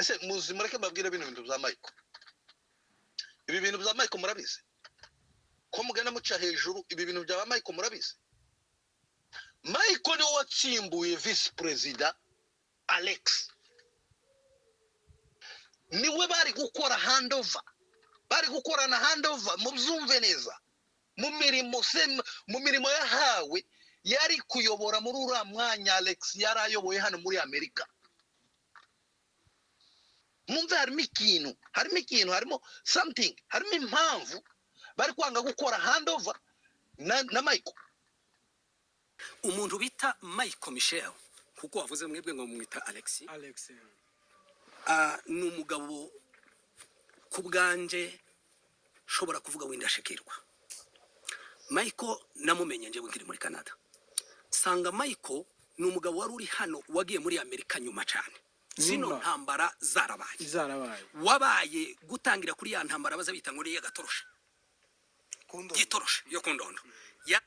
Ese muzi, mureke mbabwire bino bintu bya Michael, ibi bintu bya Michael murabizi ko mugenda muca hejuru. Ibi bintu bya Michael murabizi. Michael niwe watsimbuye visi perezida Alex, niwe bari gukora handover, bari gukorana handover. Mubyumve neza, mu mirimo se, mu mirimo yahawe yari kuyobora muri uriya mwanya Alex yari ayoboye hano muri Amerika. Mwumve, harimo ikintu, harimo ikintu, harimo something, harimo impamvu bari kwanga gukora handover na Michael. Umuntu bita Michael Michel, kuko wavuze mwebwe ngo mwita Alex. Alex. Ni umugabo ku bwanje nshobora kuvuga w'indashikirwa. Michael namumenye njyewe nkiri muri Canada. Sanga Michael ni umugabo wari uri hano, wagiye muri Amerika nyuma cyane zino Nyuma. ntambara zarabaye. Zarabaye. Wabaye gutangira kuri ya ntambara baza bita ngo ni iy'agatorosha gitorosha yo ku Ndondo ya.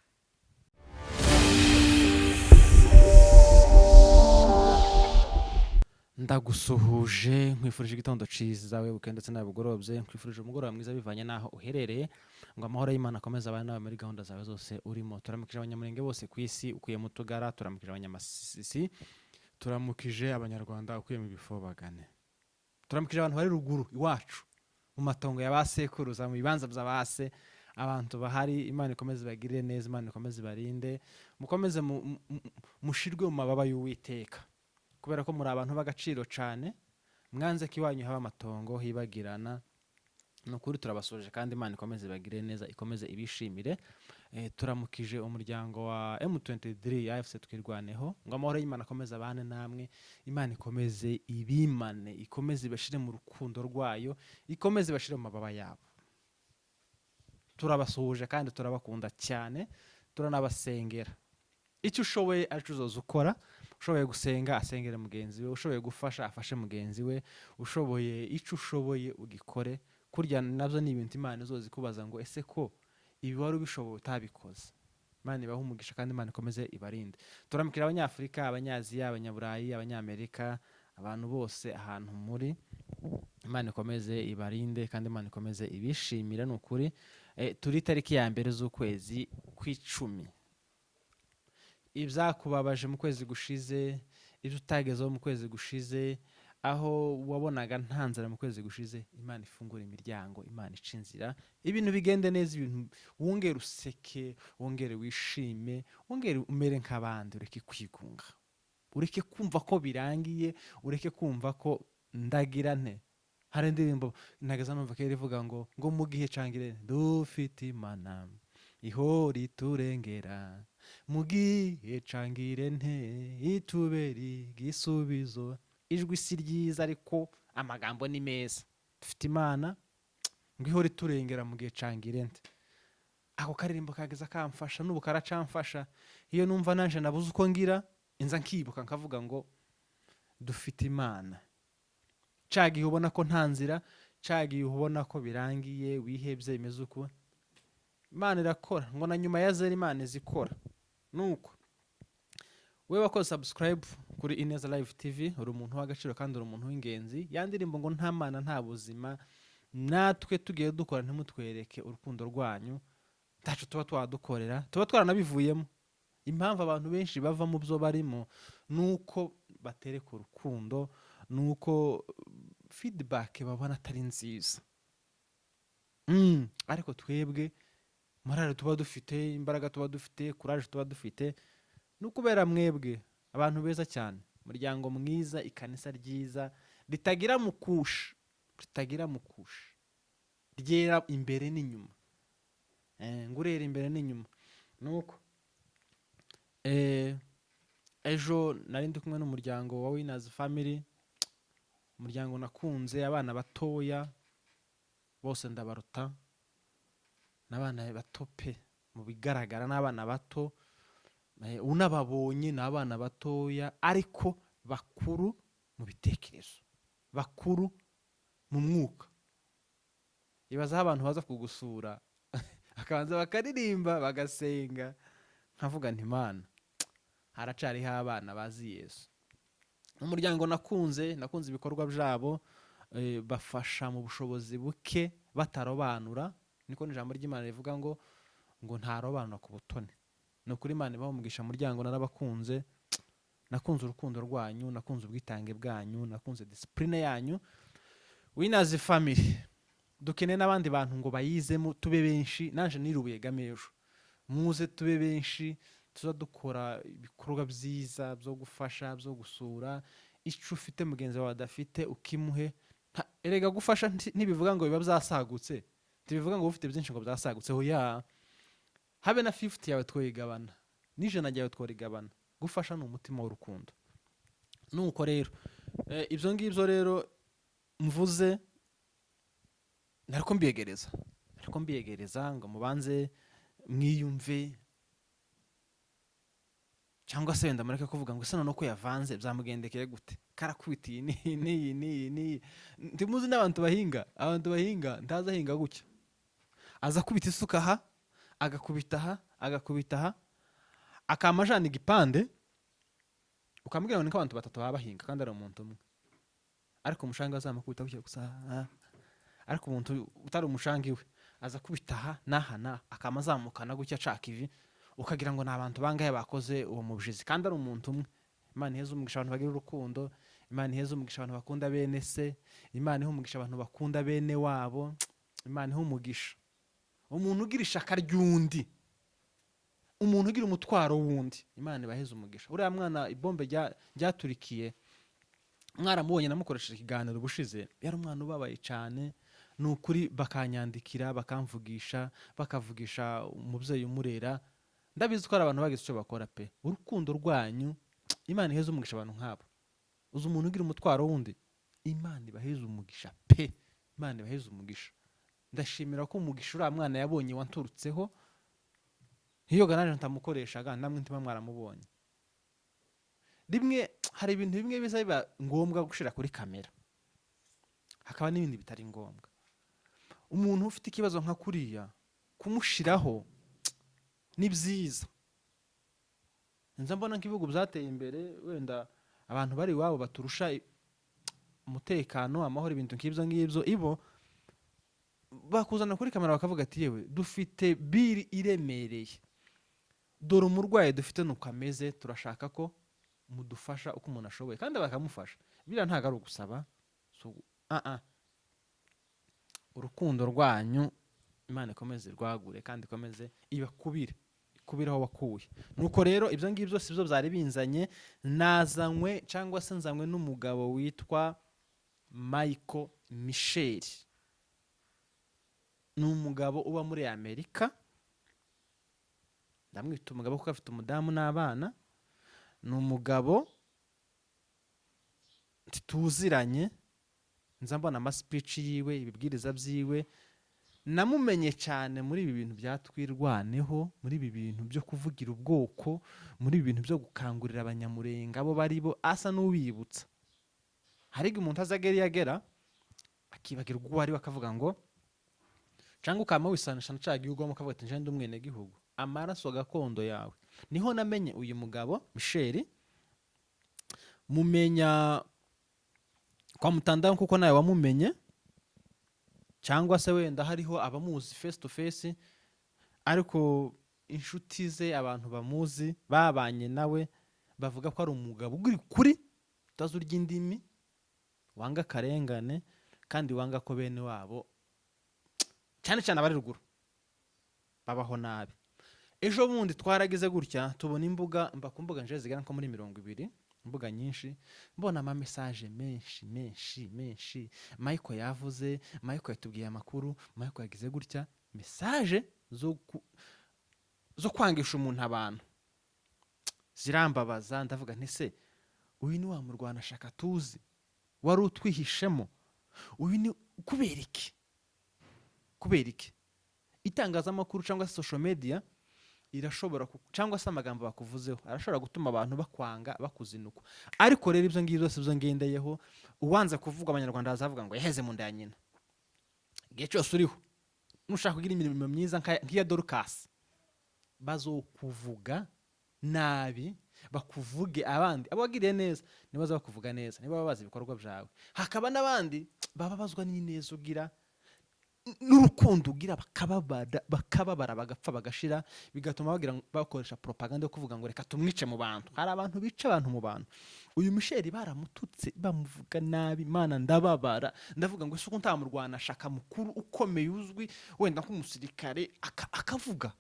Ndagusuhuje, nkwifurije igitondo cyiza webuke ndetse nawe bugorobye, nkwifurije umugoroba mwiza bivanye n'aho uherereye, ngo amahoro y'Imana akomeze abane nawe muri gahunda zawe zose urimo. Turamukije Abanyamurenge bose ku isi ukuye mu Tugara, turamukije Abanyamasisi, turamukije Abanyarwanda ukuye mu Bifobagane, turamukije abantu bari ruguru iwacu mu matongo ya ba sekuruza, mu bibanza bya ba se. Abantu bahari, Imana ikomeze ibagirire neza, Imana ikomeze ibarinde, mukomeze mushirwe mu mababa y'Uwiteka, kubera ko muri abantu b'agaciro cyane. Mwanze ko iwanyu haba amatongo hibagirana. Ni ukuri turabasuje kandi Imana ikomeze ibagirire neza, ikomeze ibishimire. Turamukije umuryango wa M23 AFC Twirwaneho, ngo amahoro y'Imana akomeze abane namwe, Imana ikomeze ibimane, ikomeze ibashire mu rukundo rwayo, ikomeze ibashire mu mababa yabo. Turabasuhuje kandi turabakunda cyane, turanabasengera. Icyo ushoboye aricyo uzoza ukora. Ushoboye gusenga asengere mugenzi we, ushoboye gufasha afashe mugenzi we, ushoboye icyo ushoboye ugikore. Kurya nabyo ni ibintu Imana izoza ikubaza ngo: "Ese ko ibi wari ubishoboye utabikoze?" Imana ibahe umugisha kandi Imana ikomeze ibarinde. Turamukira Abanyafurika, Abanyaziya, Abanyaburayi, Abanyamerika, abantu bose ahantu muri, Imana ikomeze ibarinde kandi Imana ikomeze ibishimire. Ni ukuri, turi itariki ya 1 z'ukwezi kw'icumi. Ibyakubabaje mu kwezi gushize, ibyo utagezeho mu kwezi gushize, aho wabonaga nta nzira mu kwezi gushize, Imana ifungura imiryango, Imana ica inzira, ibintu bigende neza, ibintu wongere useke, wongere wishime, wongere umere nk'abandi. Ureke kwigunga, ureke kumva ko birangiye, ureke kumva ko ndagira nte. Hari indirimbo nageza numva kera ivuga ngo mu gihe cangire dufite Imana ihora iturengera, mu gihe cangire nte itubera igisubizo. Ijwi si ryiza ariko amagambo ni meza. Dufite Imana ngo ihora iturengera mu gihe cangire nte. Ako karirimbo kageza kamfasha, n'ubu karacamfasha. Iyo numva nanje nabuze uko ngira, inza nkibuka nkavuga ngo dufite Imana. Ca gihe ubona ko nta nzira, ca gihe ubona ko birangiye, wihebye, bimeze uku, Imana irakora. Ngo na nyuma ya zero Imana izikora. Nuko we wakoze subscribe kuri Ineza Live TV, uri umuntu w'agaciro kandi uri umuntu w'ingenzi. Ya ndirimbo ngo nta Mana nta buzima, natwe tugiye dukora ntimutwereke urukundo rwanyu, ntaco tuba twadukorera, tuba twaranabivuyemo. Impamvu abantu benshi bava mu byo barimo ni uko batereka urukundo, ni uko feedback babona atari nziza. Ariko twebwe morale tuba dufite, imbaraga tuba dufite, courage tuba dufite, ni ukubera mwebwe abantu beza cyane, umuryango mwiza, ikanisa ryiza ritagira mukusha, ritagira mukusha, ryera imbere n'inyuma. Ngo urera imbere n'inyuma. Nuko ejo nari ndi kumwe n'umuryango wa Winners Family, umuryango nakunze, abana batoya bose ndabaruta, n'abana bato pe, mu bigaragara n'abana bato. Unababonye ni abana batoya ariko bakuru mu bitekerezo, bakuru mu mwuka. Ibazaho abantu baza kugusura bakabanza bakaririmba, bagasenga, nkavuga nti: "Imana, haracariho abana bazi Yesu." Umuryango nakunze ibikorwa byabo, bafasha mu bushobozi buke batarobanura. Niko n'ijambo ry'Imana rivuga ngo ntarobanura ku butoni. Ni ukuri, Imana ibaha umugisha. Muryango narabakunze, nakunze urukundo rwanyu, nakunze ubwitange bwanyu, nakunze discipline yanyu. Winners Family, dukeneye n'abandi bantu ngo bayizemo, tube benshi. Naje nirubuye gamejo, muze tube benshi, tuza dukora ibikorwa byiza byo gufasha, byo gusura. Icyo ufite mugenzi wawe adafite ukimuhe. Erega gufasha ntibivuga ngo biba byasagutse, ntibivuga ngo ufite byinshi ngo byasagutse. Hoya, habe na 50 yawe twoyigabana, n'ijana ryawe tworigabana. Gufasha ni umutima w'urukundo. Nuko rero ibyo ngibyo rero mvuze, nariko mbiyegereza ngo mubanze mwiyumve, cyangwa se wenda mureke kuvuga ngo ese noneho ko yavanze byamugendekeye gute, karakubita iyi n'iyi n'iyi n'iyi n'iyi. Ntimuzi n'abantu bahinga, abantu bahinga ntazi ahinga gutya, aza akubita isuka aha, agakubita aha, agakubita aha, akama ajana igipande, ukamubwira ngo niko abantu batatu baba bahinga kandi ari umuntu umwe. Ariko umushanga azamukubita gutya gusa. Ariko umuntu utari umushangi we aza akubita aha n'aha n'aha, akama azamukana gutya acaka ivi, ukagira ngo ni abantu bangahe bakoze uwo mubyizi kandi ari umuntu umwe. Imana iheze umugisha abantu bagira urukundo. Imana iheze umugisha abantu bakunda bene se. Imana ihe umugisha abantu bakunda bene wabo. Imana ihe umugisha umuntu ugira ishaka ry'undi, umuntu ugira umutwaro w'undi. Imana ibaheze umugisha. Uriya mwana ibombe ryaturikiye, mwaramubonye, namukoresheje ikiganiro ubushize. Yari umwana ubabaye cyane, ni ukuri. Bakanyandikira, bakamvugisha, bakavugisha umubyeyi umurera. Ndabizi ko hari abantu bagize icyo bakora pe. Urukundo rwanyu, Imana iheze umugisha abantu nk'abo. Uzi umuntu ugira umutwaro wundi? Imana ibaheze umugisha pe, Imana ibaheze umugisha. Ndashimira ko umugisha uriya mwana yabonye wanturutseho. Nkiyo garaje ntamukoreshaga, namwe ntiba mwaramubonye. Rimwe hari ibintu bimwe biza biba ngombwa gushira kuri kamera, hakaba n'ibindi bitari ngombwa. Umuntu ufite ikibazo nka kuriya, kumushiraho ni byiza. Nza mbona nk'ibihugu byateye imbere, wenda abantu bari iwabo baturusha umutekano, amahoro, ibintu nk'ibyo ngibyo, ibo bakuzana kuri kamera bakavuga ati: "Yewe, dufite bill iremereye, dore umurwayi dufite nuko ameze, turashaka ko mudufasha uko umuntu ashoboye," kandi bakamufasha. Biriya ntabwo ari ugusaba. So, ah ah. Urukundo rwanyu Imana ikomeze rwagure kandi ikomeze ibakubire, ikubire aho wakuye. Nuko rero ibyo ngibyo si byo byari binzanye. Nazanywe cyangwa se nzanywe n'umugabo witwa Michael Michel. Ni umugabo uba muri Amerika. Ndamwita umugabo kuko afite umudamu n'abana. Ni umugabo ntituziranye, nza mbona amaspeech yiwe, ibibwiriza byiwe. Namumenye cyane muri ibi bintu bya Twirwaneho, muri ibi bintu byo kuvugira ubwoko, muri ibi bintu byo gukangurira Abanyamurenga abo bari bo, asa n'uwibutsa. Hari igihe umuntu aza agera iyo agera akibagirwa uwo ari we, akavuga ngo, cyangwa ukaba wisanisha na cya gihugu wabamo, ukavuga ati: "Nje ndi umwenegihugu," amaraso gakondo yawe. Niho namenye uyu mugabo Michel, mumenya kwa mutandao kuko nawe wamumenye, cyangwa se wenda hariho abamuzi face to face. Ariko inshuti ze, abantu bamuzi babanye nawe, bavuga ko ari umugabo uri kuri utazi urya indimi, wanga akarengane kandi wanga ko bene wabo, cyane cyane abari ruguru, babaho nabi. Ejo bundi twaragize gutya tubona imbuga, mba ku mbuga nje zigera nko muri 20, imbuga nyinshi, mbona ama message menshi menshi menshi: "Michael yavuze, Michael yatubwiye amakuru, Michael yagize gutya." Message zo kwangisha umuntu abantu zirambabaza. Ndavuga nti: "Se uyu ni wa murwanashaka tuzi wari utwihishemo? Uyu ni kubera iki?" Kubera iki itangazamakuru cyangwa se social media irashobora cyangwa se amagambo bakuvuzeho arashobora gutuma abantu bakwanga, bakuzinukwa? Ariko rero ibyo ngibyo byose byo ngendeyeho, uwanze kuvuga, Abanyarwanda bazavuga ngo yaheze mu nda ya nyina. Igihe cyose uriho, nushaka kugira imirimo myiza nk'iya Dorukasi, bazokuvuga nabi. Bakuvuge abandi, abo wagiriye neza nibaza bakuvuga neza, niba baba bazi ibikorwa byawe. Hakaba n'abandi bababazwa n'ineza ugira n'urukundo ugira, bakababara, bakababara, bagapfa, bagashira, bigatuma bagira bakoresha propaganda yo kuvuga ngo reka tumwice mu bantu. Hari abantu bica abantu mu bantu. Uyu Michel baramututse, bamuvuga nabi. Mana, ndababara, ndavuga ngo ese uko ntamurwana shaka mukuru ukomeye uzwi wenda nk'umusirikare akavuga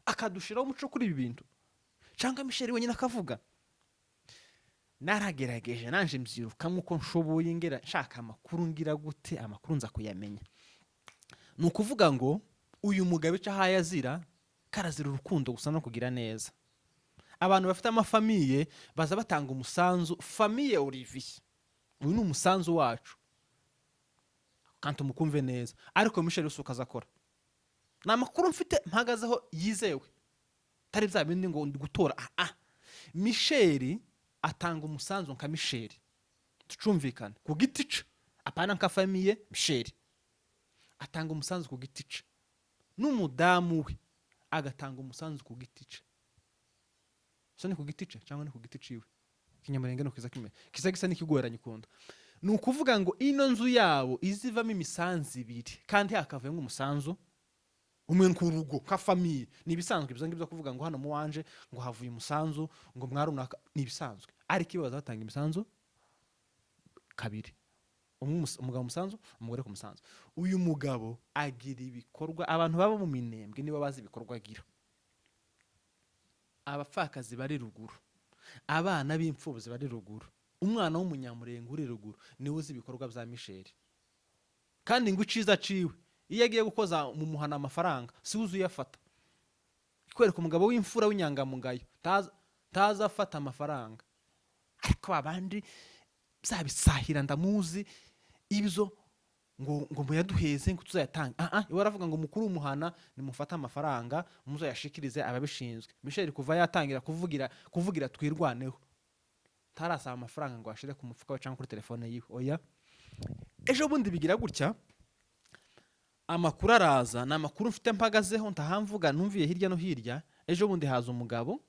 akadushiraho umuco kuri ibi bintu, cyangwa Michel wenyine akavuga. Naragerageje nanje mbyiruka nk'uko nshoboye, ngera nshaka amakuru, ngira gute, amakuru nza kuyamenya. Ni ukuvuga ngo uyu mugabo icyo ahaye azira, karazira urukundo gusa no kugira neza. Abantu bafite amafamille baza batanga umusanzu. Famille Olivier, uyu ni umusanzu wacu kandi tumukumve neza. Ariko Michel usuka aza akora, ni amakuru mfite mpagazeho yizewe, atari bya bindi ngo ndi gutora. Ah ah, Michel atanga umusanzu nka Michel, tucumvikane, ku giti ce, apana nka famille. Michel atanga umusanzu ku giti ce, n'umudamu we agatanga umusanzu ku giti ce. So ni ku giti ce cyangwa ni ku giti ciwe? Ikinyamurenge ni kiza kimwe kiza gisa n'ikigoranye ukunda. Ni ukuvuga ngo ino nzu yabo izivamo imisanzu ibiri kandi hakavuyemo umusanzu umwe nk'urugo nka famille. Ni ibisanzwe ibyo ngibyo kuvuga ngo hano mu wanje ngo havuye umusanzu ngo mwarunaka, ni ibisanzwe. Ariko iyo baza batanga imisanzu kabiri, umwe umugabo umusanzu, umugore ku musanzu. Uyu mugabo agira ibikorwa, abantu baba mu Minembwe nibo bazi ibikorwa agira. Abapfakazi bari ruguru, abana b'imfubyi bari ruguru, umwana w'umunyamurenge uri ruguru niwe uzi ibikorwa bya Michel. Kandi ngo iciza aciwe, iyo agiye gukoza mu muhana amafaranga si we uzi uyafata. Kwereka umugabo w'imfura w'inyangamugayo, ntaza afata amafaranga. Ariko abandi byabisahira ndamuzi ibyo ngo muyaduheze ngo tuzayatange. Ah ah, iwe aravuga ngo mukuru w'umuhana nimufate amafaranga muzayashikirize ababishinzwe. Michel kuva yatangira kuvugira Twirwaneho, ntarasaba amafaranga ngo ashire ku mufuka we cyangwa kuri telefone yiwe, oya. Ejo bundi bigira gutya, amakuru araza. Ni amakuru mfite mpagazeho, ntahamvuga, numviye hirya no hirya. Ejo bundi haza umugabo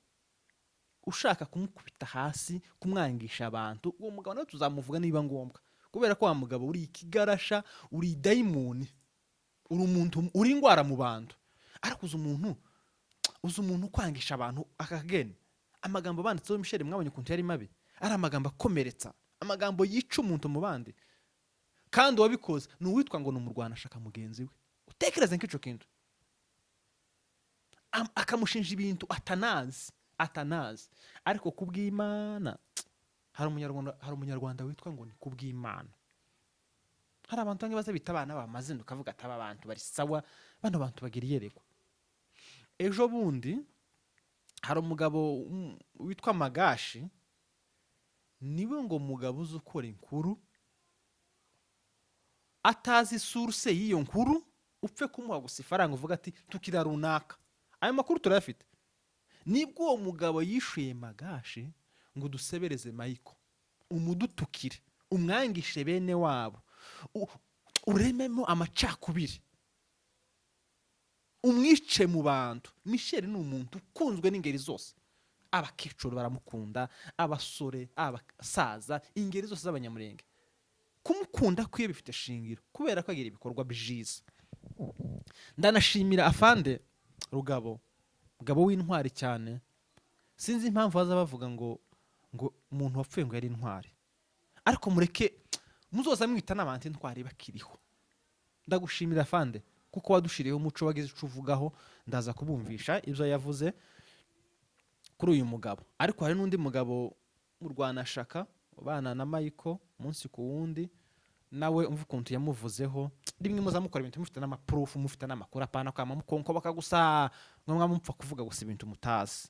ushaka kumukubita hasi, kumwangisha abantu. Uwo mugabo nawe tuzamuvuga niba ngombwa, kubera ko wa mugabo uri ikigarasha, uri dayimoni, uri umuntu uri indwara mu bantu. Ariko uzi umuntu ukwangisha abantu akageni. Amagambo banditseho Michel, mwabonye ukuntu yari mabi, ari amagambo akomeretsa, amagambo yica umuntu mu bandi. Kandi uwabikoze ni uwitwa ngo ni umurwanashaka mugenzi we. Utekereze nk'icyo kintu. Akamushinja ibintu atanazi, atanazi. Ariko kubw'Imana, hari umunyarwanda witwa ngo ni kubw'Imana. Hari abantu bamwe baza bita abana b'amazina, ukavuga ati aba bantu bari sawa, bano bantu bagira iyerekwa. Ejo bundi hari umugabo witwa Magashi, niwe ngo mugabo uzi ukora inkuru atazi source y'iyo nkuru, upfe kumuha gusa ifaranga, uvuga ati tukira runaka. Ayo makuru turayafite. Nibwo uwo mugabo yishuye Magashi ngo udusebereze Mayiko, umudutukire, umwangishe bene wabo, urememo amacakubiri, umwice mu bantu. Michel ni umuntu ukunzwe n'ingeri zose. Abakecuru baramukunda, abasore, abasaza, ingeri zose z'Abanyamurenge. Kumukunda kwiye bifite shingiro kubera ko agira ibikorwa byiza. Ndanashimira afande Rugabo, mugabo w'intwari cyane. Sinzi impamvu baza bavuga ngo umuntu wapfuye ngo yari intwari, ariko mureke muzoza mwita n'abantu intwari bakiriho. Ndagushimira afande kuko wadushiriyeho umuco, wagize icyo uvugaho. Ndaza kubumvisha ibyo yavuze kuri uyu mugabo. Ariko hari n'undi mugabo murwanashaka ubana na Mayiko umunsi ku wundi, nawe umva ukuntu yamuvuzeho. Rimwe muza mukora ibintu mufite n'amaproof, mufite n'amakuru, apana kwama mukonko gusa ngo mwamupfa kuvuga gusa ibintu mutazi.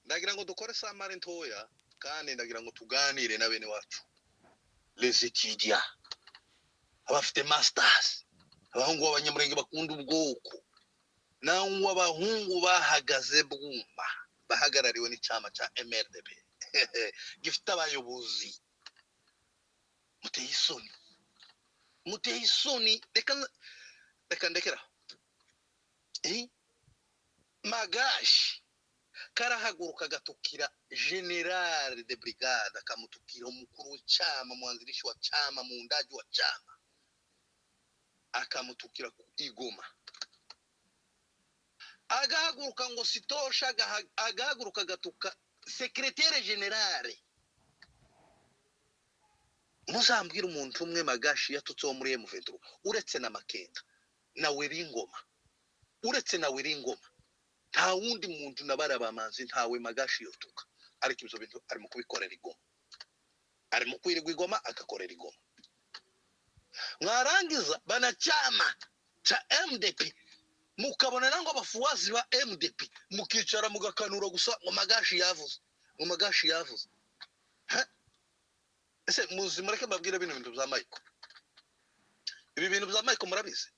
Ndagira ngo dukore summary ntoya, kandi ndagira ngo tuganire na bene wacu les étudiants, abafite masters, abahungu b'Abanyamurenge bakunda ubwoko, nangwa abahungu bahagaze bwuma, bahagarariwe n'icyama cya MRDP gifite abayobozi. Muteye isoni, muteye isoni. Reka ndekera. Magashi Karahaguruka agatukira général de brigade, akamutukira umukuru w'chama, mwanzilishi wa chama, muundaji wa chama, akamutukira ku Igoma. Agahaguruka ngo sitosha, agahaguruka agatuka secrétaire général. Muzambwira umuntu umwe Magashi yatutse wo muri M23 uretse na Makenga na Weringoma. Uretse na Weringoma, nta wundi muntu na bariya bamanzi ntawe Magashi yotuka. Ariko ibyo bintu arimo kubikorera Igoma, arimo kwirirwa Igoma, agakorera Igoma. Mwarangiza banachama cha MDP mukabona nango abafuasi ba MDP mukicara mugakanura gusa ngo Magashi yavuze, ngo Magashi yavuze. Ha? Ese muzi, mureke mbabwire bino bintu bya Michael. Ibi bintu bya Michael murabizi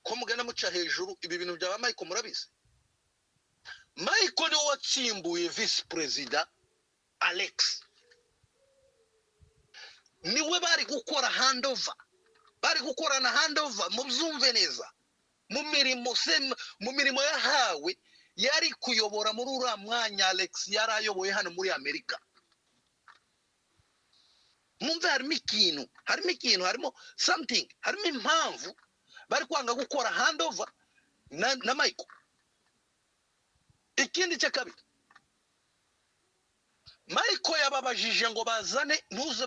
ko mugenda muca hejuru? Ibi bintu bya Michael murabizi? Michael niwe watsimbuye vice perezida Alex, niwe bari gukora handover, bari gukorana handover. Mubyumve neza, mu mirimo se, mu mirimo yahawe yari kuyobora muri uriya mwanya Alex yari ayoboye hano muri Amerika. Mwumve, harimo ikintu, harimo ikintu, harimo something, harimo impamvu bari kwanga gukora handover na Michael. Ikindi cya kabiri, Michael yababajije ngo bazane ntuze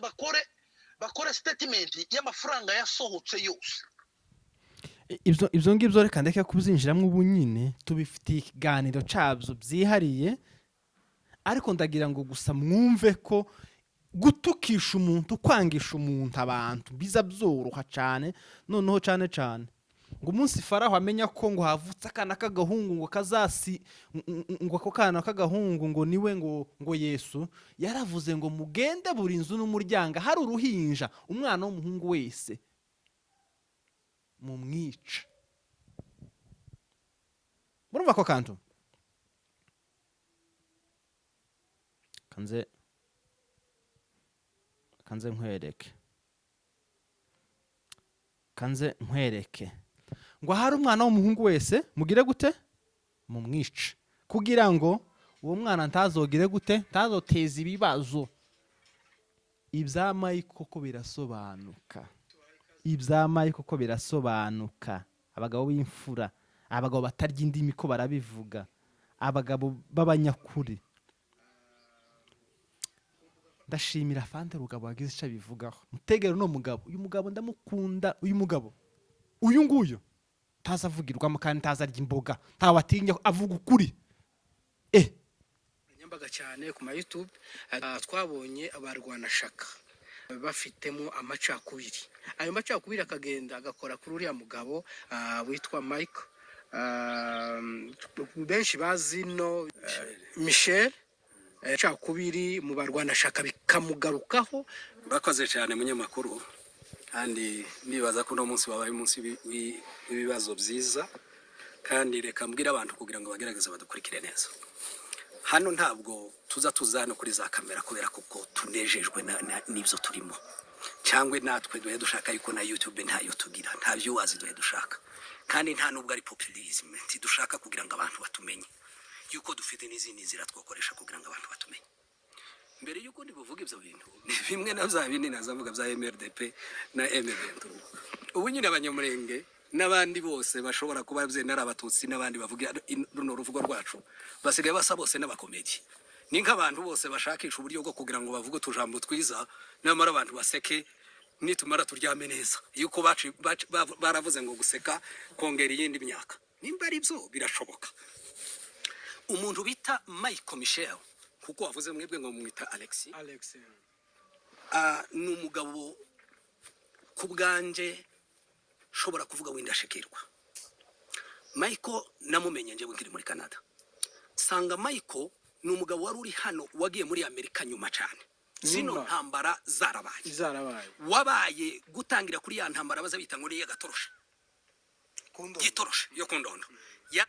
bakore statement y'amafaranga yasohotse yose. Ibyo ngibyo reka ndeke kubyinjiramo ubu nyine, tubifitiye ikiganiro cyabyo byihariye. Ariko ndagira ngo gusa mwumve ko gutukisha umuntu, kwangisha umuntu abantu biza byoroha cyane. Noneho cyane cyane ngo umunsi Faraho amenya ko ngo havutse akana k'agahungu, ngo kazasi ngo ako kana k'agahungu ngo niwe ngo Yesu, yaravuze ngo mugende buri nzu n'umuryango hari uruhinja, umwana w'umuhungu wese mumwica. Murumva ako kantu? Kanze nkwereke, kanze nkwereke ngo ahari umwana w'umuhungu wese mugire gute? Mumwice, kugira ngo uwo mwana ntazogire gute? Ntazoteza ibibazo. Ibya Mike koko birasobanuka, ibya Mike koko birasobanuka. Abagabo b'imfura, abagabo batarya indimi ko barabivuga, abagabo b'abanyakuri. Ndashimira Fante Rugabo wagize icyo abivugaho. Mutegere uno mugabo, uyu mugabo ndamukunda. Uyu mugabo uyu nguyu ntaza avugirwamo kandi ntaza arya imboga, ntawe atinya, avuga ukuri. Nyambaga cyane ku ma YouTube, twabonye abarwanashaka bafitemo amacakubiri. Ayo macakubiri akagenda agakora kuri uriya mugabo witwa Mike, benshi bazi no Michel, cakubiri mu barwanashaka bikamugarukaho. Urakoze cyane munyamakuru, kandi nibaza ko uno munsi wabaye umunsi w'ibibazo byiza. Kandi reka mbwire abantu kugira ngo bagerageze badukurikire neza. Hano ntabwo tuza hano kuri za kamera kubera kuko tunejejwe n'ibyo turimo, cyangwa natwe duhe dushaka yuko na YouTube ntayo tugira, nta viewers duhe dushaka, kandi nta nubwo ari populism. Ntidushaka kugira ngo abantu batumenye, yuko dufite n'izindi nzira twakoresha kugira ngo abantu batumenye. Mbere yuko ndibuvuga ibyo bintu, ni bimwe na bya bindi nazavuga bya MRDP na M23. Ubu nyine Abanyamurenge n'abandi bose bashobora kuba byenda ari Abatutsi n'abandi bavuga runo ruvugo rwacu basigaye basa bose n'abakomedi. Ni nk'abantu bose bashakisha uburyo bwo kugira ngo bavuge utujambo twiza, nyamara abantu baseke, nitumara turyame neza. Yuko baravuze ngo guseka kongera iyindi myaka, nimba ari byo birashoboka. Umuntu bita Michael Michel, kuko wavuze mwebwe ngo mwita Alexi. Alex. Ni umugabo ku bwanje nshobora kuvuga w'indashikirwa. Michael namumenye njyewe nkiri muri Canada. Sanga Michael ni umugabo wari uri hano, wagiye muri Amerika nyuma cyane zino Nyuma. ntambara zarabaye. Zarabaye. Wabaye gutangira kuri ya ntambara baza bita ngo ni iy'agatoroshe, gitoroshe yo ku Ndondo ya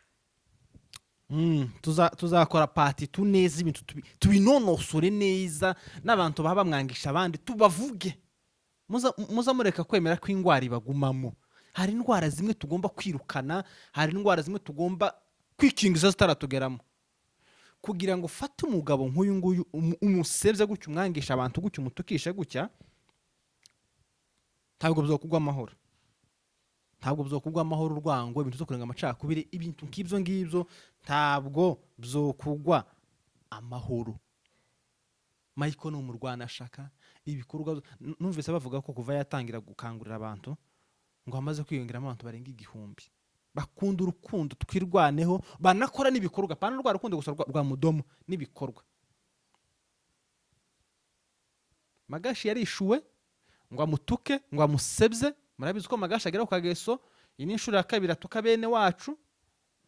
Tuzakora part two neza, ibintu tubinonosore neza, n'abantu baba bamwangisha abandi tubavuge. Muza mureka kwemera ko indwara ibagumamo. Hari indwara zimwe tugomba kwirukana, hari indwara zimwe tugomba kwikingiza zitaratugeramo. Kugira ngo ufate umugabo nk'uyu nguyu, umusebye gutya, umwangisha abantu gutya, umutukishe gutya, ntabwo byokugwa amahoro, ntabwo byokugwa amahoro. Urwango, ibintu byo kurenga amacakubiri, ibintu nk'ibyo ngibyo ntabwo byokugwa amahoro. Michael ni umurwanashaka. Ibikorwa numvise bavuga ko kuva yatangira gukangurira abantu ngo hamaze kwiyongeramo abantu barenga 1000 bakunda urukundo, twirwaneho, banakora n'ibikorwa, pana rwa rukundo gusa rwa mudomo, n'ibikorwa. Magashi yarishuwe ngo amutuke, ngo amusebye. Murabizi ko Magashi agera ku kageso. Iyi ni inshuro ya kabiri atuka bene wacu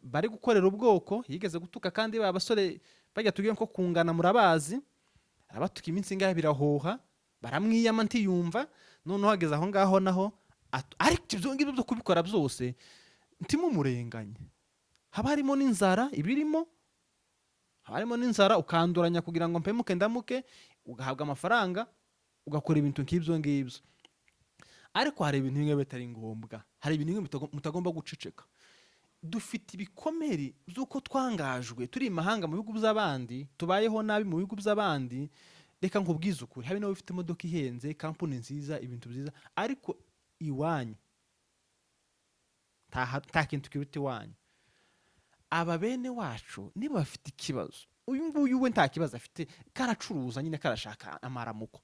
bari gukorera ubwoko. Yigeze gutuka kandi ba basore bajya tugiye nko kungana, murabazi, arabatuka iminsi ingahe birahoha, baramwiyama ntiyumva. Noneho ageze aho ngaho naho ariko ibyo ngibyo byo kubikora byose ntimumurenganye, haba harimo n'inzara ibirimo, haba harimo n'inzara, ukanduranya kugira ngo mpemuke ndamuke, ugahabwa amafaranga ugakora ibintu nk'ibyo ngibyo. Ariko hari ibintu bimwe bitari ngombwa, hari ibintu bimwe mutagomba guceceka. Dufite ibikomere by'uko twangajwe turi imahanga mu bihugu by'abandi, tubayeho nabi mu bihugu by'abandi. Reka nkubwize ukuri, habe nawe ufite imodoka ihenze, kampani nziza, ibintu byiza, ariko iwanyu nta kintu kiruta iwanyu. Aba bene wacu niba bafite ikibazo, uyu nguyu we nta kibazo afite, karacuruza nyine, karashaka amaramuko.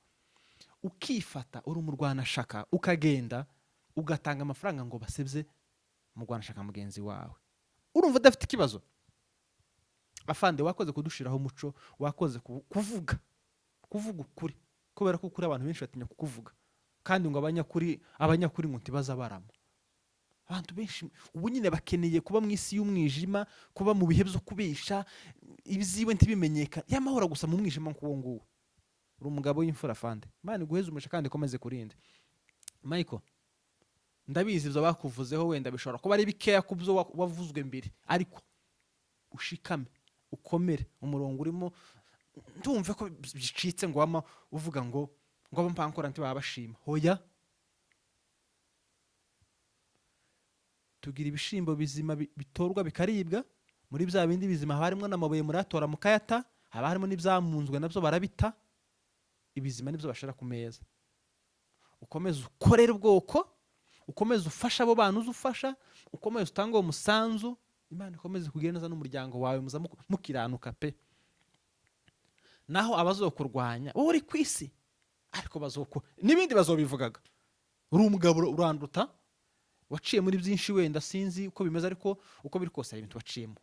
Ukifata uri umurwanashaka, ukagenda ugatanga amafaranga ngo basebye umurwanashaka mugenzi wawe, urumva udafite ikibazo? Afande, wakoze kudushiraho umuco, wakoze kuvuga ukuri, kubera ko ukuri abantu benshi batinya kukuvuga, kandi ngo abanyakuri ngo ntibaza barama. Abantu benshi ubu nyine bakeneye kuba mu isi y'umwijima, kuba mu bihe byo kubesha, ibyiwe ntibimenyekane, y'amahoro gusa mu mwijima nk'uwo nguwo. Uri umugabo w'imfura, afande. Imana iguheze umugisha kandi ikomeze kurinde. Michael, ndabizi ibyo bakuvuzeho wenda bishobora kuba ari bikeya ku byo wavuzwe mbere, ariko ushikame, ukomere umurongo urimo. Ndumve ko bicitse ngo wama uvuga ngo abo mpankora ntibaba bashima. Hoya, tugira ibishimbo bizima bitorwa bikaribwa. Muri bya bindi bizima haba harimo n'amabuye, murayatora mukayata, haba harimo n'ibyamunzwe nabyo barabita. Ibizima nibyo bashira ku meza. Ukomeze ukorere ubwoko, ukomeze ufashe abo bana uzi ufasha, ukomeze utange uwo musanzu. Imana ikomeze kugira neza n'umuryango wawe, muza mukiranuka pe. Naho abazokurwanya, wowe uri ku isi, ariko bazoko n'ibindi bazobivugaga. Uri umugabo, uranduta, waciye muri byinshi, wenda sinzi uko bimeze, ariko uko biri kose hari ibintu waciyemo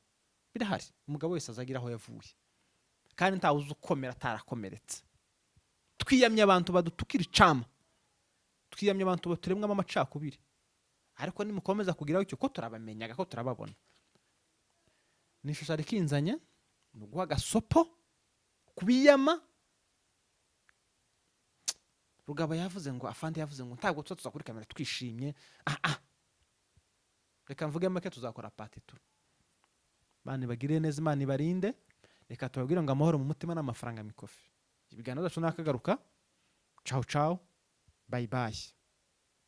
birahari. Umugabo wese azagira aho yavuye, kandi ntawe uzi ukomera atarakomeretse. Twiyamye abantu badutukira icama, twiyamye abantu baturemwamo amacakubiri, ariko nimukomeza kugira icyo ko turabamenyaga, ko turababona. Ni ishusho rikinzanye, ni uguha agasopo kubiyama. Rugabo yavuze ngo, afande yavuze ngo ntabwo tuza tuza kuri kamera twishimye. Ah ah, reka mvuge make, tuzakora part 2. Imana ibagirire neza, Imana ibarinde. Reka tubabwire ngo amahoro mu mutima n'amafaranga mikofi. Ibiganiro byacu nakagaruka. Ciao ciao, bye bye.